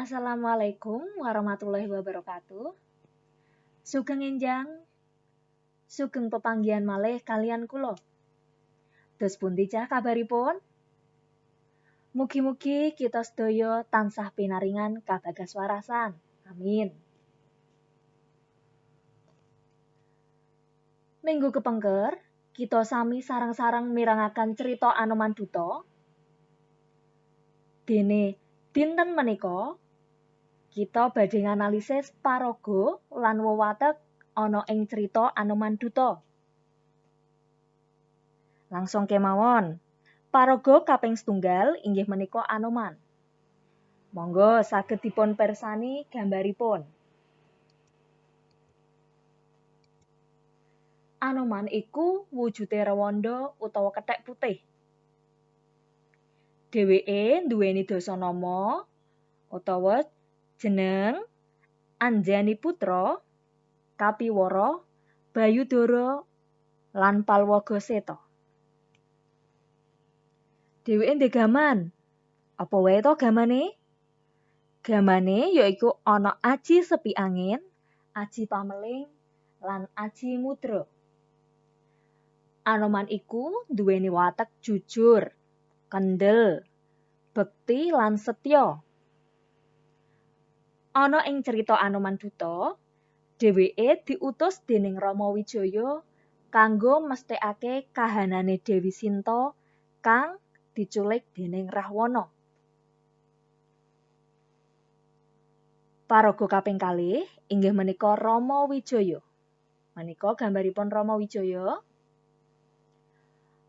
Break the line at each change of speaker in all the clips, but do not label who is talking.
Assalamualaikum warahmatullahi wabarakatuh. Sugeng enjang, sugeng pepanggihan malih kaliyan kula. Dos pundi cah kabaripun? Mugi-mugi kita sedaya tansah pinaringan kabagas warasan. Amin. Minggu kepengker, kita sami sareng-sareng mirengaken crita Anoman Duta. Dene dinten menika kita badhe nganalisis paraga lan wewatek ana ing crita Anoman Duta. Langsung kemawon. Paraga kaping setunggal inggih menika Anoman. Monggo saged dipun pirsani gambaripun. Anoman iku wujude rewanda utawa kethek putih. Dheweke nduweni dasanama utawa jeneng Anjani Putra, Kapiwara, Bayudara, lan Palwagaseta. Dheweke ndek gaman. Apa wae to gamane? Gamane yaiku ana aji sepi angin, aji pameling, lan aji mudra. Anoman iku nduweni watek jujur, kendel, bekti lan setya. Ana ing crita Anoman Duta, dheweke diutus dening Rama Wijaya kanggo mesthekake kahanane Dewi Sinta kang diculik dening Rahwana. Paraga kaping kalih inggih menika Rama Wijaya. Menika gambaripun Rama Wijaya.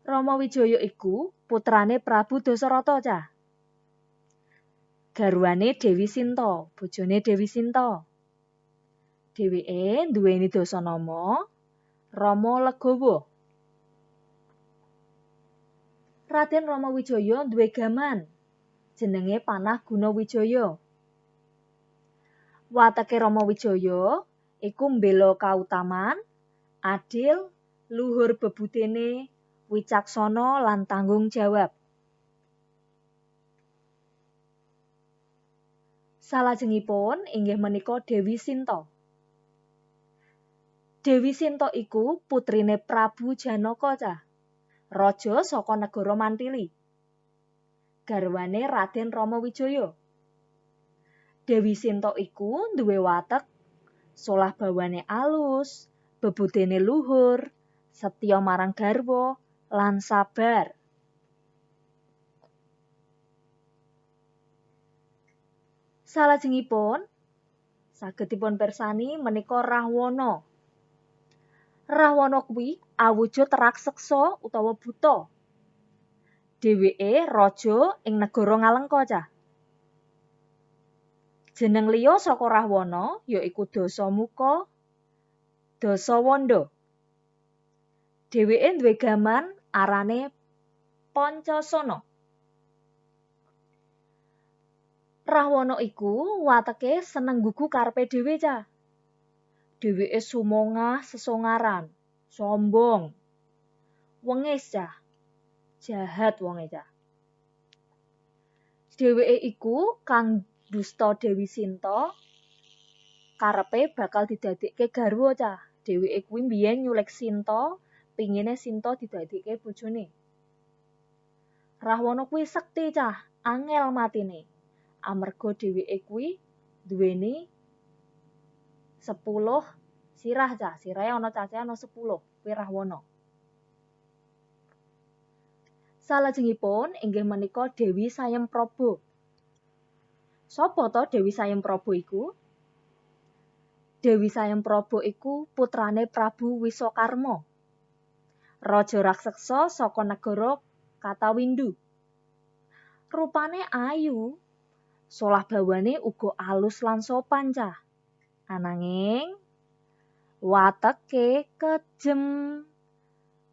Rama Wijaya iku putrane Prabu Dasarata cah. Garwane Dewi Sinta, bojone Dewi Sinta. Dheweke nduweni dasanama Rama Legawa. Raden Rama Wijaya duwe gaman jenenge Panah Guna Wijaya. Wateke Rama Wijaya iku mbela kautaman, adil, luhur bebudene, wicaksana lan tanggung jawab. Salajengipun inggih menika Dewi Sinta. Dewi Sinta iku putrine Prabu Janaka cah, raja saka negara Mantili. Garwane Raden Rama Wijaya. Dewi Sinta iku duwe watek solah bawane alus, bebudene luhur, setya marang garwa, lan sabar. Salajengipun saged dipun pirsani menika Rahwana. Rahwana kuwi awujud raseksa utawa buta. Dheweke raja ing negara Ngalengka cah. Jeneng liya saka Rahwana yaiku Dasamuka, Dasawanda. Dheweke duwe gaman arane Pancasana. Rahwana iku wateke seneng nggugu karepe dhewe cah. Dheweke sumongah sesongaran, sombong. Wengis cah. Jahat wonge cah. Dheweke iku kang dusta Dewi Sinta karepe bakal didadekke garwa cah. Dheweke kuwi mbiyen nyulik Sinta, pingine Sinta didadekke bojone. Rahwana kuwi sekti cah, angel matine. Amarga dheweke kuwi duweni 10 sirah cah, sirahe ana cacahe ana 10, kuwi Rahwana. Salajengipun inggih menika Dewi Sayempraba. Sapa to Dewi Sayempraba iku? Dewi Sayempraba iku putrane Prabu Wisakarma, raja raseksa saka negara Katawindu. Rupane ayu, solah bawane uga alus lan sopan cah. Ananging wateke kejem,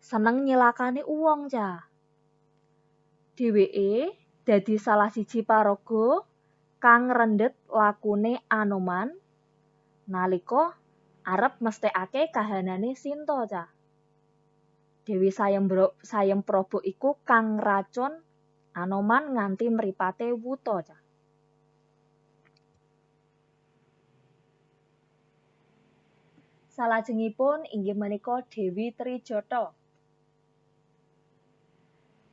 seneng nyilakani uwong cah. Dheweke dadi salah siji paraga kang ngrendhet lakune Anoman nalika arep mesthekake kahanane Sinta cah. Dewi Sayempraba iku kang ngracun Anoman nganti mripate wuta cah. Salajengipun inggih menika Dewi Trijata.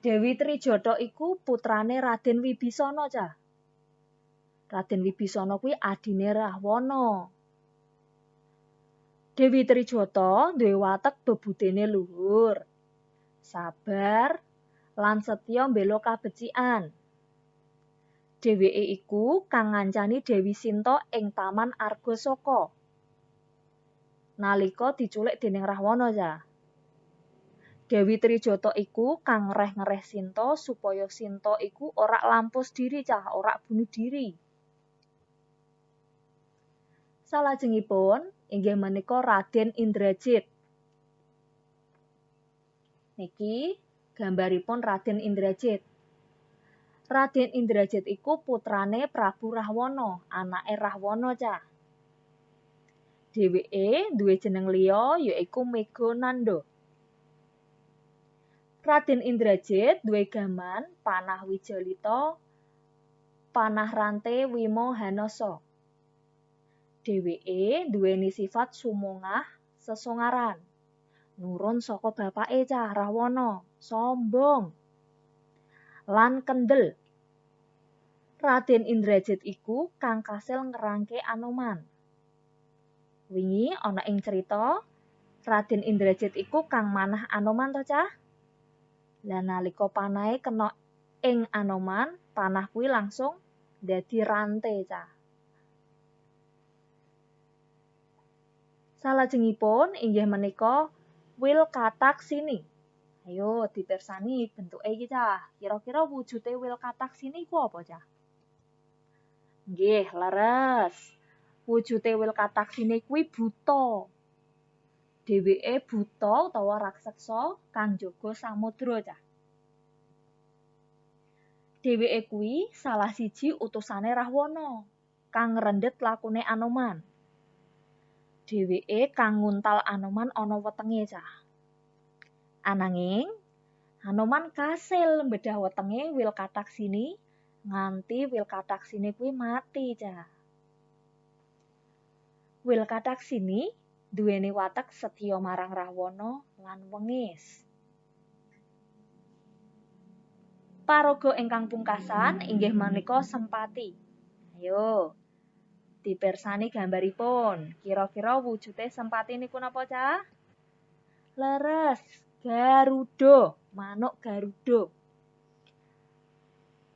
Dewi Trijata iku putrane Raden Wibisana, cah. Raden Wibisana kuwi adine Rahwana. Dewi Trijata duwe watek bebudene luhur, sabar, lan setya mbela kabecikan. Dheweke iku kang ngancani Dewi Sinta ing Taman Argasoka nalika diculik dening Rahwana, cah. Dewi Trijata iku kang ngereh-ngereh Sinta supaya Sinta iku ora lampus diri, cah, ora bunuh diri. Salajengipun inggih menika Raden Indrajit. Niki gambaripun Raden Indrajit. Raden Indrajit iku putrane Prabu Rahwana, anake Rahwana, cah. Dheweke duwe jeneng liya yaiku Megananda. Raden Indrajit duwe gaman panah Wijalita, panah rante Wima Hanasa. Dheweke duweni sifat sumongah sesongaran. Nurun saka bapake, cah, Rahwana, sombong lan kendel. Raden Indrajit iku kang kasil ngerangke Anoman. Wingi ana ing cerita Raden Indrajit iku kang manah Anoman to, cah? Lah nalika panahe kena ing Anoman, panah kuwi langsung dadi rante, cah. Salajengipun inggih menika Wilkataksini. Ayo dipirsani bentuke iki, cah. Kira-kira wujude Wilkataksini iku apa, cah? Nggih, leres. Wujude Wilkataksini kuwi buta. Dheweke buta utawa raksasa kang njaga samudra, cah. Dheweke kuwi salah siji utusane Rahwana kang ngrendhet lakune Anoman. Dheweke kang nguntal Anoman ana wetenge, cah. Ananging Anoman kasil mbedah wetenge Wilkataksini nganti Wilkataksini kuwi mati, cah. Wilkataksini duweni watek setya marang Rahwana lan wengis. Paraga ingkang pungkasan inggih menika Sempati. Ayo dipirsani gambaripun. Kira-kira wujude Sempati niku napa, cah? Leres, Garuda, manuk Garuda.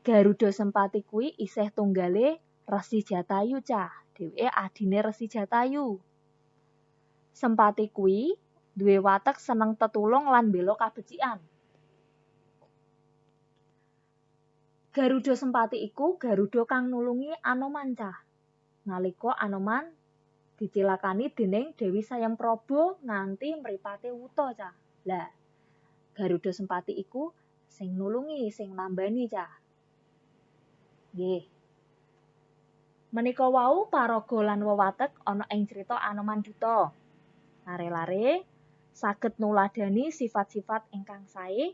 Garuda Sempati kuwi isih tunggale Resi Jatayu, cah. Dheweke adine Resi Jatayu. Sempati kuwi duwe watek seneng tetulung lan mbela kabecikan. Garuda Sempati iku Garuda kang nulungi Anoman, cah. Nalika Anoman dicilakani dening Dewi Sayempraba nganti mripate wuta, cah. Lah, Garuda Sempati iku sing nulungi, sing nambani, cah. Nggih. Menika wau paraga lan wewatek ana ing crita Anoman Duta. Lare-lare saged nuladani sifat-sifat ingkang sae,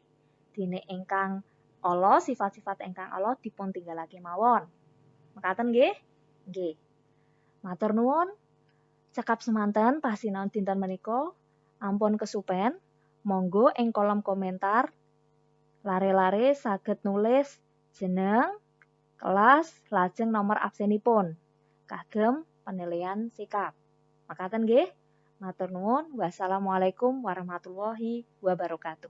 dene ingkang ala sifat-sifat ingkang ala dipun tinggalake mawon. Mekaten nggih? Nggih. Matur nuwun. Cekap semanten pasinaon dinten menika. Ampun kesupen. Monggo ing kolom komentar lare-lare saged nulis jeneng, kelas, lajeng nomor absenipun kagem penilaian sikap. Mekaten nggih? Matur nuwun. Wassalamualaikum warahmatullahi wabarakatuh.